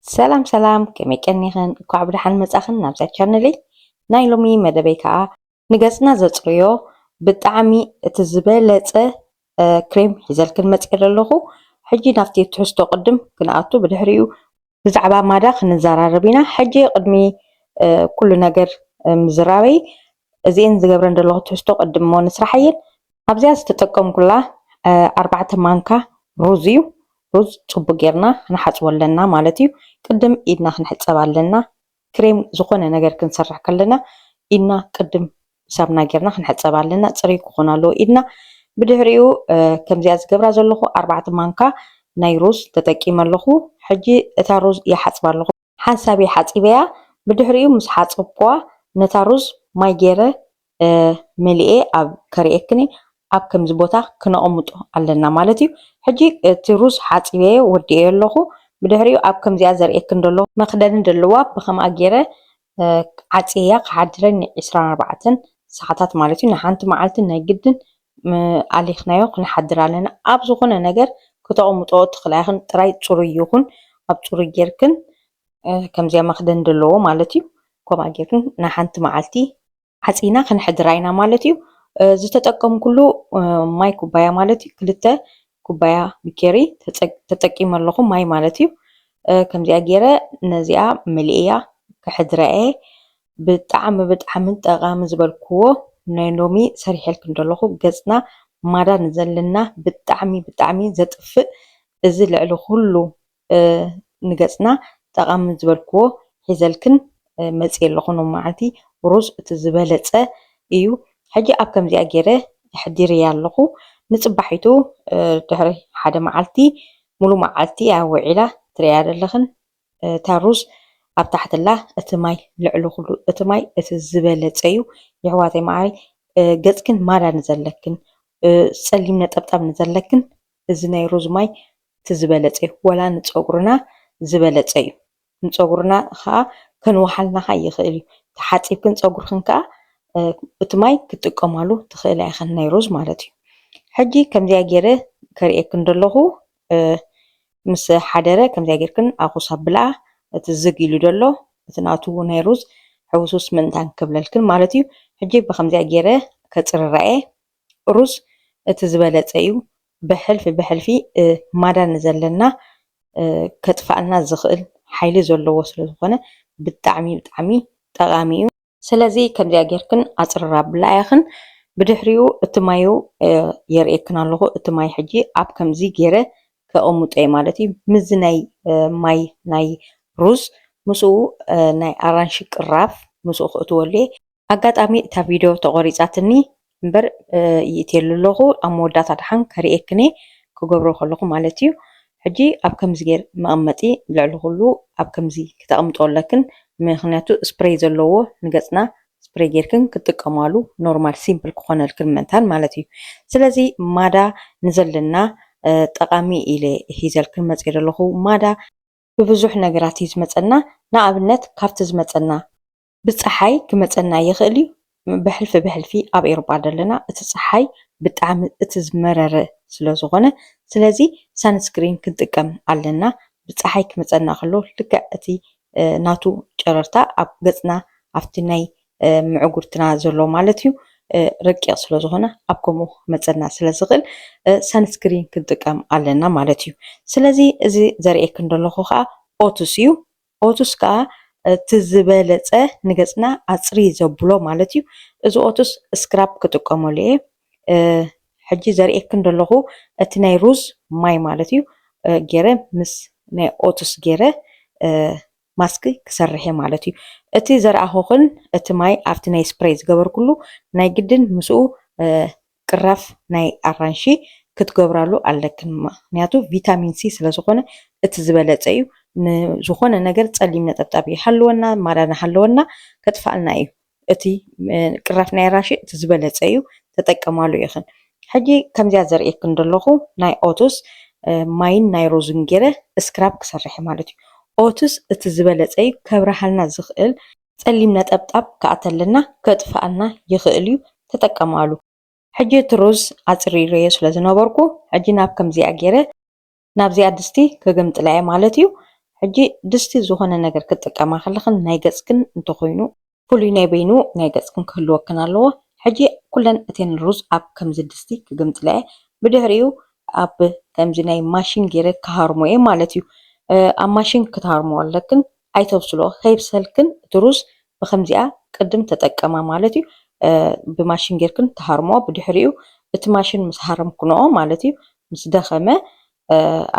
ሰላም ሰላም፣ ከመይ ቀኒኽን? እኳዕ ብደሓን መጻኽን ናብዛ ቻነለይ። ናይ ሎሚ መደበይ ከኣ ንገጽና ዘጽርዮ ብጣዕሚ እቲ ዝበለጸ፣ እ፣ ክሬም ሒዘልክን መጽየ ዘለኹ። ሕጂ ናብቲ ትሕዝቶ ቅድም ክንኣቱ፣ ብድሕሪኡ ብዛዕባ ማዳ ክንዘራረብ ኢና። ሕጂ ቅድሚ፣ እ፣ ኩሉ ነገር፣ እ፣ ምዝራበይ፣ እዚኤን ዝገብረን ዘለኹ ትሕዝቶ ቅድም እሞ ንስራሐየን። ኣብዚኣ ዝተጠቀምኩላ፣ እ፣ ኣርባዕተ ማንካ ሩዝ እዩ። ሩዝ ጽቡቅ ጌርና ክንሓጽቦ ኣለና ማለት እዩ። ቅድም ኢድና ክንሕጸብ ኣለና። ክሬም ዝኾነ ነገር ክንሰርሕ ከለና ኢድና ቅድም ሳሙና ጌርና ክንሕጸብ ኣለና። ጽሩይ ክኾን ኣለዎ ኢድና። ብድሕሪኡ፣ እ፣ ከምዚኣ ዝገብራ ዘለኹ ኣርባዕተ ማንካ ናይ ሩዝ ተጠቂመ ኣለኹ። ሕጂ እታ ሩዝ ይሓጽባ ኣለኹ። ሓንሳብ እየ ሓጺበያ። ብድሕሪኡ ምስ ሓጸብኩዋ ነታ ሩዝ ማይ ጌረ፣ እ፣ መሊኤ ኣብ ከርእየክኒ ኣብ ከምዚ ቦታ ክነቐምጦ ኣለና ማለት እዩ። ሕጂ እቲ ሩዝ ሓጺበዮ ወዲኤዮ ኣለኹ። ብድሕሪኡ ኣብ ከምዚኣ ዘርእየክን ዘለኹ መኽደኒ ዘለዋ ብኸምኣ ጌረ፣ እ፣ ዓጽየያ ክሓድረን ን ዕስራን ኣርባዕተን ሰዓታት ማለት እዩ። ንሓንቲ መዓልቲ ናይ ግድን፣ ም፣ ኣሊኽናዮ ክንሓድር ኣለና። ኣብ ዝኾነ ነገር ክተቐምጦ ትኽእላ ኢኽን፣ ጥራይ ጽሩይ ይኹን፣ ኣብ ጽሩይ ጌርክን፣ እ፣ ከምዚኣ መኽደኒ ዘለዎ ማለት እዩ። ከምኣ ጌርክን ንሓንቲ መዓልቲ ዓጺና ክንሕድራ ኢና ማለት እዩ። እ፣ ዝተጠቀምኩሉ፣ እ፣ ማይ ኩባያ ማለት እዩ፣ ክልተ ኩባያ ቢኬሪ ተጸ-፣ ተጠቂመ ኣለኹ ማይ ማለት እዩ። እ፣ ከምዚኣ ጌረ ነዚኣ መሊእያ ክሕድራ እየ። ብጣዕሚ፣ ብጣዕሚ ጠቓሚ ዝበልክዎ ናይ ሎሚ ሰሪሐልክን ዘለኹ ገጽና ማዳ ንዘለና ብጣዕሚ፣ ብጣዕሚ ዘጥፍእ፣ እዚ ልዕሊ ኩሉ፣ እ፣ ንገጽና ጠቓሚ ዝበልክዎ ሒዘልክን፣ እ፣ መጽየ ኣለኹ። ሎሚ መዓልቲ ሩዝ እቲ ዝበለጸ እዩ። ሕጂ ኣብ ከምዚኣ ገይረ ኣሕዲረያ ኣለኹ። ንጽባሒቱ፣ እ፣ ድሕሪ ሓደ መዓልቲ፣ ሙሉ መዓልቲ እያ ውዒላ ትርእያ ዘለኽን። እታ ሩዝ ኣብ ታሕቲ ኣላ፣ እቲ ማይ ልዕሊ ኩሉ፣ እቲ ማይ እቲ ዝበለጸ እዩ። የሕዋተይ መዓረይ፣ እ፣ ገጽክን ማዳ ንዘለክን፣ እ፣ ጸሊም ነጠብጣብ ንዘለክን፣ እዚ ናይ ሩዝ ማይ እቲ ዝበለጸ እዩ። ወላ ንጸጉርና ዝበለጸ እዩ። ንጸጉርና ኸኣ ከንውሓልና ኸኣ ይኽእል እዩ። ተሓጺብክን ጸጉርክን ከኣ፣ እ፣ እቲ ማይ ክትጥቀማሉ ትኽእላ ኢኽን፣ ናይ ሩዝ ማለት እዩ። ሕጂ ከምዚኣ ገይረ ከርእየክን ዘለኹ፣ እ፣ ምስ ሓደረ ከምዚኣ ጌርክን ኣኹስ ኣብልኣ። እቲ ዝግ ኢሉ ዘሎ፣ እቲ ናቱ ናይ ሩዝ ሕውስውስ ምእንታን ክብለልክን ማለት እዩ። ሕጂ ብኸምዚኣ ገይረ ከጽርራ እየ። ሩዝ እቲ ዝበለጸ እዩ። ብሕልፊ ብሕልፊ፣ እ፣ ማዳ ንዘለና፣ እ፣ ከጥፍኣልና ዝኽእል ሓይሊ ዘለዎ ስለ ዝኾነ ብጣዕሚ፣ ብጣዕሚ ጠቓሚ እዩ። ስለዚ ከምዚኣ ጌርክን ኣጽርራ ኣብልኣ ኢኽን። ብድሕሪኡ እቲ ማዩ፣ እ፣ የርእየክን ኣለኹ። እቲ ማይ ሕጂ ኣብ ከምዚ ጌረ ከቐምጦ እየ ማለት እዩ። ምስዚ ናይ፣ እ፣ ማይ ናይ ሩዝ ምስኡ፣ እ፣ ናይ ኣራንሺ ቅራፍ ምስኡ ክእትወሉ እየ። ኣጋጣሚ እታ ቪድዮ ተቖሪጻትኒ እምበር፣ እ፣ ይእትየሉ ኣለኹ። ኣብ መወዳእታ ደሓን ከርእየክን እየ ክገብሮ ከለኹ ማለት እዩ። ሕጂ ኣብ ከምዚ ጌር መቐመጢ ልዕሊ ኩሉ ኣብ ከምዚ ክተቐምጦ ኣለክን። ምኽንያቱ ስፕሬይ ዘለዎ ንገጽና ስፕሬይ ጌርክን ክትጥቀማሉ ኖርማል ሲምፕል ክኾነልክን ምእንታን ማለት እዩ። ስለዚ ማዳ ንዘለና፣ እ፣ ጠቓሚ ኢለ ሂዘልክን መጽየ ዘለኹ። ማዳ ብብዙሕ ነገራት እዩ ዝመጸና። ንኣብነት ካብቲ ዝመጸና ብጸሓይ ክመጸና ይኽእል እዩ። ብሕልፊ ብሕልፊ ኣብ ኤውሮጳ ዘለና እቲ ጸሓይ ብጣዕሚ እቲ ዝመረረ ስለ ዝኾነ፣ ስለዚ ሳንስክሪን ክንጥቀም ኣለና። ብጸሓይ ክመጸና ከሎ ልክዕ እቲ፣ እ፣ ናቱ ጨረርታ ኣብ ገጽና ኣብቲ ናይ፣ እ፣ ምዕጉርትና ዘሎ ማለት እዩ፣ እ፣ ረቂቕ ስለ ዝኾነ ኣብ ከምኡ ክመጸና ስለ ዝኽእል፣ እ፣ ሳንስክሪን ክንጥቀም ኣለና ማለት እዩ። ስለዚ እዚ ዘርእየክን ዘለኹ ከኣ ኦትስ እዩ። ኦትስ ከኣ እቲ ዝበለጸ ንገጽና ኣጽሪ ዘብሎ ማለት እዩ። እዚ ኦትስ ስክራብ ክጥቀመሉ እየ። እ፣ ሕጂ ዘርእየክን ዘለኹ እቲ ናይ ሩዝ ማይ ማለት እዩ። እ፣ ገይረ ምስ ናይ ኦትስ ገይረ፣ እ፣ ማስክ ክሰርሕ እየ ማለት እዩ። እቲ ዘርኣኹኽን እቲ ማይ ኣብቲ ናይ ስፕሬይ ዝገበርኩሉ ናይ ግድን ምስኡ፣ እ፣ ቅራፍ ናይ ኣራንሺ ክትገብራሉ ኣለክን። ምኽንያቱ ቪታሚን ሲ ስለ ዝኾነ እቲ ዝበለጸ እዩ። ንዝኾነ ነገር ጸሊም ነጠብጣብ ይሃልወና፣ ማዳ ንሃለወና ከጥፍኣልና እዩ። እቲ፣ እ፣ ቅራፍ ናይ ኣራንሺ እቲ ዝበለጸ እዩ። ተጠቀማሉ ኢኽን። ሕጂ ከምዚኣ ዘርእየክን ዘለኹ ናይ ኦትስ፣ እ፣ ማይን ናይ ሩዝን ገይረ ስክራብ ክሰርሕ ማለት እዩ። ኦትስ እቲ ዝበለጸ እዩ። ከብርሃልና ዝኽእል ጸሊም ነጠብጣብ ክኣተልና ከጥፍኣልና ይኽእል እዩ። ተጠቀማሉ። ሕጂ እቲ ሩዝ ኣጽሪረዮ ስለ ዝነበርኩ፣ ሕጂ ናብ ከምዚኣ ገይረ ናብዚኣ ድስቲ ክግምጥላ እየ ማለት እዩ። ሕጂ ድስቲ ዝኾነ ነገር ክትጥቀማ ከለኽን ናይ ገጽክን እንተኾይኑ ፍሉይ ናይ በይኑ ናይ ገጽክን ክህልወክን ኣለዎ። ሕጂ ኩለን እተን ሩዝ ኣብ ከምዚ ድስቲ ክግምጥላ እየ። ብድሕሪኡ ኣብ ከምዚ ናይ ማሽን ገይረ ክሃርሞ እየ ማለት እዩ። ኣብ ማሽን ክትሃርሞ ኣለክን፣ ኣይተብስሎ፣ ከይብሰልክን እቲ ሩዝ ብከምዚኣ ቅድም ተጠቀማ ማለት እዩ። ብማሽን ጌርክን ትሃርሞ። ብድሕሪኡ እቲ ማሽን ምስ ሃረምክንኦ ማለት እዩ፣ ምስ ደኸመ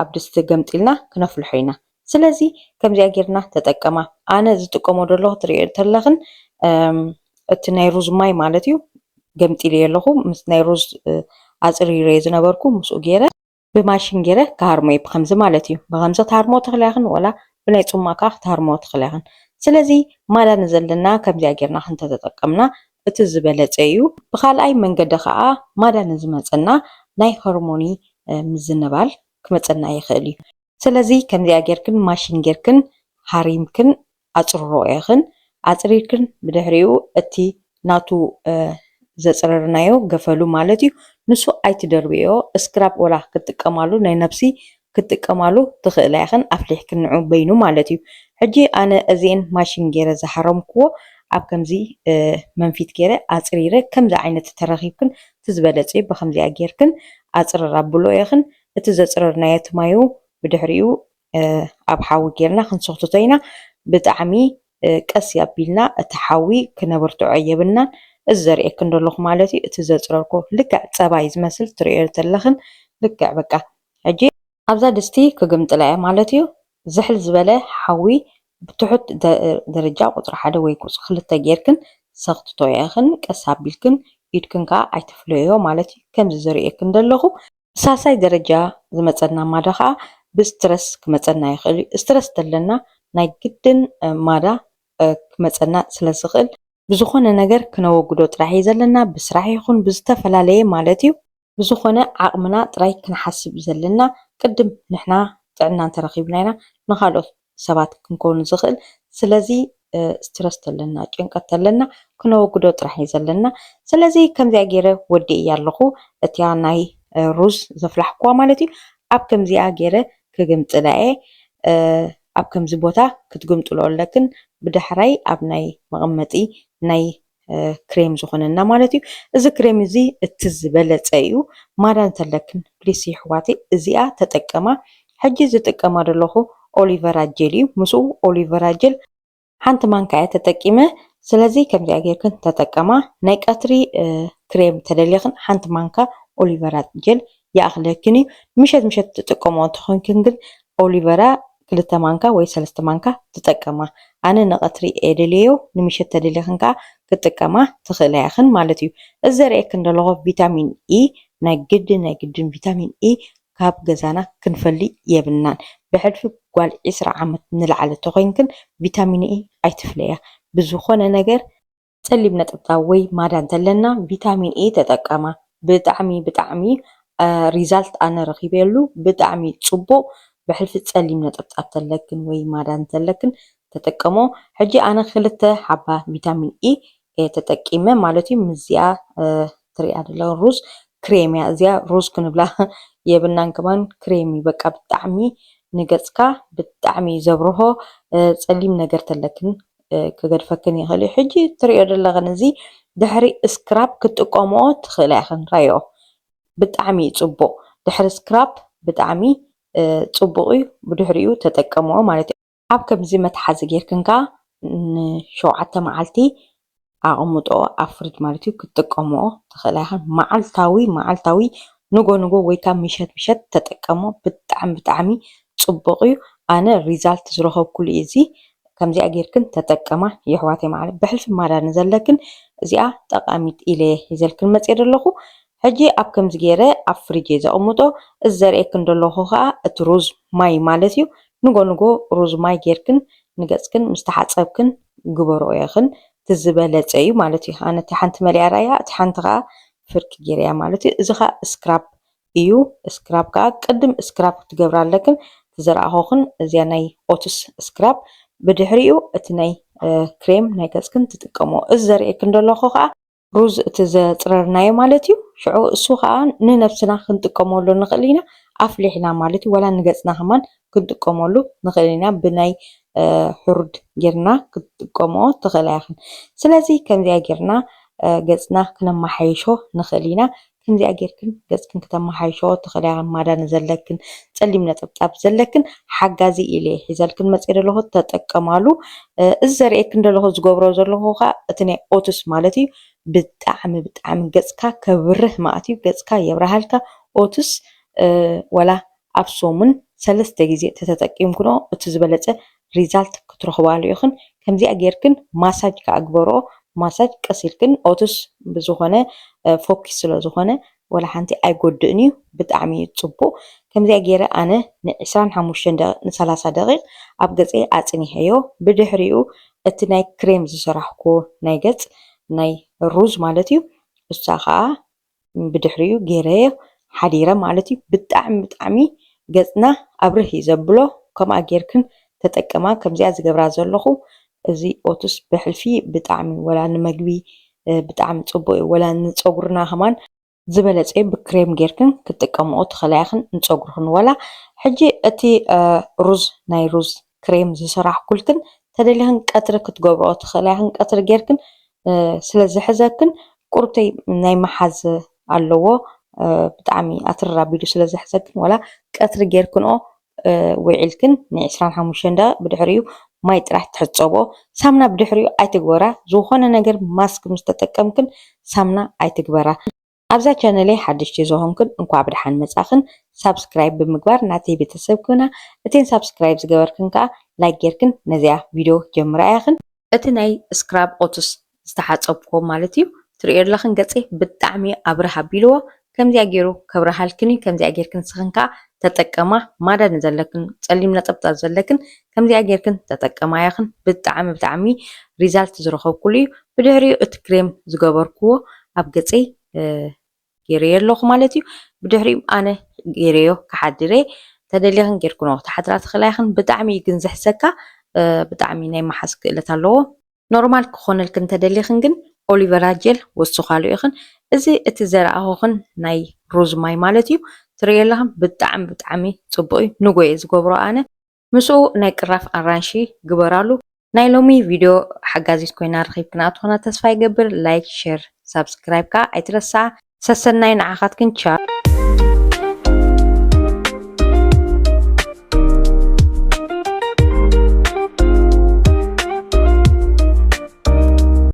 ኣብ ድስቲ ገምጢልና ክነፍልሖ ኢና። ስለዚ ከምዚኣ ጌርና ተጠቀማ። ኣነ ዝጥቀሞ ዘለኹ ትሪኦ ተለኽን እቲ ናይ ሩዝ ማይ ማለት እዩ፣ ገምጢልዮ ኣለኹ። ምስ ናይ ሩዝ ኣፅሪረዮ ዝነበርኩ ምስኡ ገይረ ብማሽን ገይረ ክሃርሞ እየ። ብከምዚ ማለት እዩ። ብከምዚ ክትሃርሞ ትኽእላ ኢኽን፣ ወላ ብናይ ፁማ ከዓ ክትሃርሞ ትኽእላ ኢኽን። ስለዚ ማዳ ንዘለና ከምዚኣ ጌርና ክንተተጠቀምና እቲ ዝበለፀ እዩ። ብካልኣይ መንገዲ ከዓ ማዳ ንዝመፀና ናይ ሆርሞኒ ምዝንባል ክመፀና ይኽእል እዩ። ስለዚ ከምዚኣ ጌርክን ማሽን ጌርክን ሃሪምክን ኣፅርሮ ኢኽን። ኣፅሪርክን ብድሕሪኡ እቲ ናቱ ዘፅረርናዮ ገፈሉ ማለት እዩ፣ ንሱ ኣይትደርብዮ። ስክራብ ወላ ክትጥቀማሉ ናይ ነብሲ ክትጥቀማሉ ትኽእላ ኢኽን፣ ኣፍሊሕክን ንዑ በይኑ ማለት እዩ። ሕጂ ኣነ እዚኤን ማሽን ገይረ ዝሃረምክዎ ኣብ ከምዚ መንፊት ገይረ ኣፅሪረ ከምዚ ዓይነት ተረኺብክን እቲ ዝበለፀ እዩ። ብከምዚኣ ጌርክን ኣፅርር ኣብሎ ኢኽን። እቲ ዘፅረርናዮ እቲ ማዩ ብድሕሪኡ ኣብ ሓዊ ጌርና ክንሰኽትቶ ኢና። ብጣዕሚ ቀስ ኣቢልና እቲ ሓዊ ክነበርትዖ የብልናን። እዚ ዘርእየክን ዘለኹ ማለት እዩ። እቲ ዘፅረርኮ ልክዕ ፀባይ ዝመስል ትርእዮ ተለኽን ልክዕ በቃ። ሕጂ ኣብዛ ድስቲ ክግምጥላ እየ ማለት እዩ። ዝሕል ዝበለ ሓዊ ብትሑት ደረጃ ቁፅሪ ሓደ ወይ ቁፅሪ ክልተ ጌርክን ሰኽትቶ ኢኽን። ቀስ ኣቢልክን ኢድክን ከዓ ኣይትፍለዮ ማለት እዩ። ከምዚ ዘርእየክን ዘለኹ ሳልሳይ ደረጃ ዝመፀና ማዳ ከዓ ብስትረስ ክመፀና ይኽእል እዩ። ስትረስ ተለና ናይ ግድን ማዳ ክመፀና ስለ ዝኽእል ብዝኾነ ነገር ክነወግዶ ጥራሕ እዩ ዘለና፣ ብስራሕ ይኹን ብዝተፈላለየ ማለት እዩ። ብዝኾነ ዓቕምና ጥራይ ክንሓስብ ዘለና፣ ቅድም ንሕና ጥዕና እንተረኺብና ኢና ንኻልኦት ሰባት ክንከውን ዝኽእል። ስለዚ ስትረስ ተለና፣ ጭንቀት ተለና ክነወግዶ ጥራሕ እዩ ዘለና። ስለዚ ከምዚኣ ገይረ ወዲእያ ኣለኹ፣ እቲያ ናይ ሩዝ ዘፍላሕኩዋ ማለት እዩ። ኣብ ከምዚኣ ገይረ ክግምጥላ እየ። ኣብ ከምዚ ቦታ ክትግምጥሎ ኣለክን፣ ብዳሕራይ ኣብ ናይ መቐመጢ ናይ ክሬም ዝኾነና ማለት እዩ። እዚ ክሬም እዚ እቲ ዝበለፀ እዩ። ማዳ እንተለክን ፕሊስ ይሕዋተይ እዚኣ ተጠቀማ። ሕጂ ዝጥቀማ ዘለኹ ኦሊቨራ ጀል እዩ። ምስኡ ኦሊቨራ ጀል ሓንቲ ማንካ እየ ተጠቂመ። ስለዚ ከምዚኣ ጌርክን ተጠቀማ። ናይ ቀትሪ ክሬም ተደሊኽን ሓንቲ ማንካ ኦሊቨራ ጀል ይኣኽለክን እዩ። ምሸት ምሸት ትጥቀምኦ እንተኾንክን ግን ኦሊቨራ ክልተ ማንካ ወይ ሰለስተ ማንካ ትጠቀማ። ኣነ ንቐትሪ እየ ደልየዮ፣ ንምሸት ተደሊኽን ከዓ ክትጥቀማ ትኽእላ ኢኽን ማለት እዩ። እዚ ዘርእየክን ዘለኹ ቪታሚን ኢ ናይ ግዲ ናይ ግድን ቪታሚን ኢ ካብ ገዛና ክንፈሊ የብልናን። ብሕልፊ ጓል ዒስራ ዓመት ንላዕሊ ተኾይንክን ቪታሚን ኢ ኣይትፍለያ። ብዝኾነ ነገር ጸሊም ነጠብጣብ ወይ ማዳ እንተለና ቪታሚን ኢ ተጠቀማ። ብጣዕሚ ብጣዕሚ ሪዛልት ኣነ ረኺበሉ፣ ብጣዕሚ ጽቡቕ። ብሕልፊ ጸሊም ነጠብጣብ ተለክን ወይ ማዳ እንተለክን ተጠቀሞ። ሕጂ ኣነ ክልተ ሓባ ቪታሚን ኢ እየ ተጠቂመ ማለት እዩ። ምስዚኣ ትሪኣ ደለ ሩዝ ክሬም እያ። እዚኣ ሩዝ ክንብላ የብናን፣ ከማን ክሬም እዩ። በቃ ብጣዕሚ ንገጽካ ብጣዕሚ እዩ ዘብርሆ። ጸሊም ነገር ተለክን ክገድፈክን ይኽእል እዩ። ሕጂ ትሪኦ ደለኽን እዚ ድሕሪ ስክራብ ክትጥቀምኦ ትኽእላ ኢኽን። ራዮ ብጣዕሚ እዩ ጽቡቕ። ድሕሪ ስክራብ ብጣዕሚ ጽቡቕ እዩ። ብድሕሪኡ ተጠቀምኦ ማለት እዩ። ኣብ ከምዚ መትሓዚ ጌርክን ከኣ ንሸውዓተ መዓልቲ ኣቕምጦ ኣብ ፍሪጅ ማለት እዩ። ክትጥቀምኦ ትኽእላ ኢኽን። መዓልታዊ መዓልታዊ ንጎ ንጎ ወይ ካብ ምሸት ምሸት ተጠቀሞ። ብጣዕሚ ብጣዕሚ ጽቡቕ እዩ። ኣነ ሪዛልት ዝረኸብኩሉ እዩ እዚ። ከምዚኣ ጌርክን ተጠቀማ የሕዋተይ። መዓለ ብሕልፊ ማዳ ንዘለክን እዚኣ ጠቃሚት ኢለ ሒዘልክን መጽየ ደለኹ። ሕጂ ኣብ ከምዚ ገይረ ኣብ ፍሪጅ እየ ዘቕምጦ። እዚ ዘርእየክን ደለኹ ከዓ እቲ ሩዝ ማይ ማለት እዩ። ንጎ ንጎ ሩዝ ማይ ጌርክን ንገጽክን ምስ ተሓጸብክን ግበርኦ ኢኽን። እቲ ዝበለጸ እዩ ማለት እዩ። ኣነ እቲ ሓንቲ መሊኣ ራያ፣ እቲ ሓንቲ ከዓ ፍርቂ ገይረያ ማለት እዩ። እዚ ከዓ ስክራብ እዩ። ስክራብ ከዓ ቅድም ስክራብ ክትገብራ ኣለክን። እቲ ዘርኣኹኽን እዚኣ ናይ ኦትስ ስክራብ፣ ብድሕሪኡ እቲ ናይ ክሬም ናይ ገጽክን ትጥቀሞ። እዚ ዘርእየክን ደለኹ ከዓ ሩዝ እቲ ዘጽረርናዮ ማለት እዩ። ሽዑ እሱ ከዓ ንነብስና ክንጥቀመሉ ንኽእል ኢና። ኣፍሊሕና ማለት እዩ። ወላ ንገጽና ከማን ክንጥቀመሉ ንኽእል ኢና። ብናይ ሕሩድ ጌርና ክትጥቀምኦ ትኽእላ ኢኽን። ስለዚ ከምዚኣ ጌርና ገጽና ክነመሓይሾ ንኽእል ኢና። ከምዚኣ ጌርክን ገጽክን ክተመሓይሾ ትኽእላ ኢኽን። ማዳ ንዘለክን ጸሊም ነጠብጣብ ዘለክን ሓጋዚ ኢለ ሒዘልክን መጽእ ዘለኹ ተጠቀማሉ። እዚ ዘርእየክን ዘለኹ ዝገብሮ ዘለኹ ከዓ እቲ ናይ ኦትስ ማለት እዩ። ብጣዕሚ ብጣዕሚ ገጽካ ከብርህ ማለት እዩ። ገጽካ የብርሃልካ። ኦትስ ወላ ኣብ ሰሙን ሰለስተ ግዜ ተተጠቂምክኖ እቲ ዝበለጸ ሪዛልት ክትረኽባሉ ኢኽን። ከምዚኣ ጌርክን ማሳጅ ከዓ ግበርኦ። ማሳጅ ቀስ ኢልክን ኦትስ ብዝኾነ ፎኪስ ስለ ዝኾነ ወላ ሓንቲ ኣይጎድእን እዩ። ብጣዕሚ እዩ ጽቡቕ። ከምዚኣ ገይረ ኣነ ን25 ደቂቕ ን30 ደቂቕ ኣብ ገጸይ ኣጽኒሐዮ። ብድሕሪኡ እቲ ናይ ክሬም ዝሰራሕኩዎ ናይ ገጽ ናይ ሩዝ ማለት እዩ እሳ ከዓ ብድሕሪኡ ገይረዮ ሓዲረ ማለት እዩ። ብጣዕሚ ብጣዕሚ ገጽና ኣብርህ እዩ ዘብሎ። ከምኣ ጌርክን ተጠቀማ። ከምዚኣ ዝገብራ ዘለኹ እዚ ኦትስ ብሕልፊ ብጣዕሚ ወላ ንመግቢ ብጣዕሚ ጽቡቅ እዩ። ወላ ንጸጉርና ከማን ዝበለጸ ብክሬም ጌርክን ክትጥቀምኦ ትኽእላ ኢኽን ንጸጉርክን። ወላ ሕጂ እቲ ሩዝ ናይ ሩዝ ክሬም ዝሰራሕኩልክን ተደሊኽን ቀትሪ ክትገብርኦ ትኽእላ ኢኽን። ቀትሪ ጌርክን ስለ ዝሕዘክን ቁርብተይ ናይ መሓዝ ኣለዎ። ብጣዕሚ ኣትርር ኣቢሉ ስለ ዝሕዘክን ወላ ቀትሪ ጌርክንኦ ውዒልክን ን25 ደቂቕ ብድሕሪኡ ማይ ጥራሕ ትሕጸቦ። ሳምና ብድሕሪኡ ኣይትግበራ። ዝኾነ ነገር ማስክ ምስ ተጠቀምክን ሳምና ኣይትግበራ። ኣብዛ ቻነለይ ሓደሽቲ ዝኾንክን እንኳዕ ብደሓን መጻኽን። ሳብስክራይብ ብምግባር ናተይ ቤተሰብ ክና። እተን ሳብስክራይብ ዝገበርክን ከዓ ላይክ ጌርክን ነዚኣ ቪድዮ ጀምራ ኢኽን። እቲ ናይ ስክራብ ኦትስ ዝተሓጸብኩዎ ማለት እዩ። ትርእዮ ኣለኽን ገጸይ ብጣዕሚ ኣብርህ ኣቢልዎ። ከምዚኣ ገይሩ ከብርሃልክን እዩ። ከምዚኣ ጌርክን ንስኽን ከዓ ተጠቀማ። ማዳ ንዘለክን ጸሊም ነጠብጣብ ዘለክን ከምዚኣ ጌርክን ተጠቀማ ኢኽን። ብጣዕሚ ብጣዕሚ ሪዛልት ዝረኸብኩሉ እዩ። ብድሕሪኡ እቲ ክሬም ዝገበርኩዎ ኣብ ገጸይ ገይረዮ ኣለኹ ማለት እዩ። ብድሕሪኡ ኣነ ገይረዮ ክሓድር እየ። ተደሊኽን ጌርክንኦ ክትሓድራ ትኽእላ ኢኽን። ብጣዕሚ እዩ ግን ዘሕሰካ፣ ብጣዕሚ ናይ መሓዝ ክእለት ኣለዎ። ኖርማል ክኾነልክን ተደሊኽን ግን ኦሊቨራ ጀል ወስኻሉ ኢኽን። እዚ እቲ ዘረኣኹኽን ናይ ሩዝ ማይ ማለት እዩ። ትርእዮ ኣለኽን ብጣዕሚ ብጣዕሚ ጽቡቕ እዩ። ንጎ እየ ዝገብሮ ኣነ። ምስኡ ናይ ቅራፍ ኣራንሺ ግበራሉ። ናይ ሎሚ ቪድዮ ሓጋዚት ኮይና ረኺብክና ትኾና ተስፋ ይገብር። ላይክ፣ ሼር፣ ሳብስክራይብ ከዓ ኣይትረስዓ። ሰሰናይ ንዓኻትክን ቻው።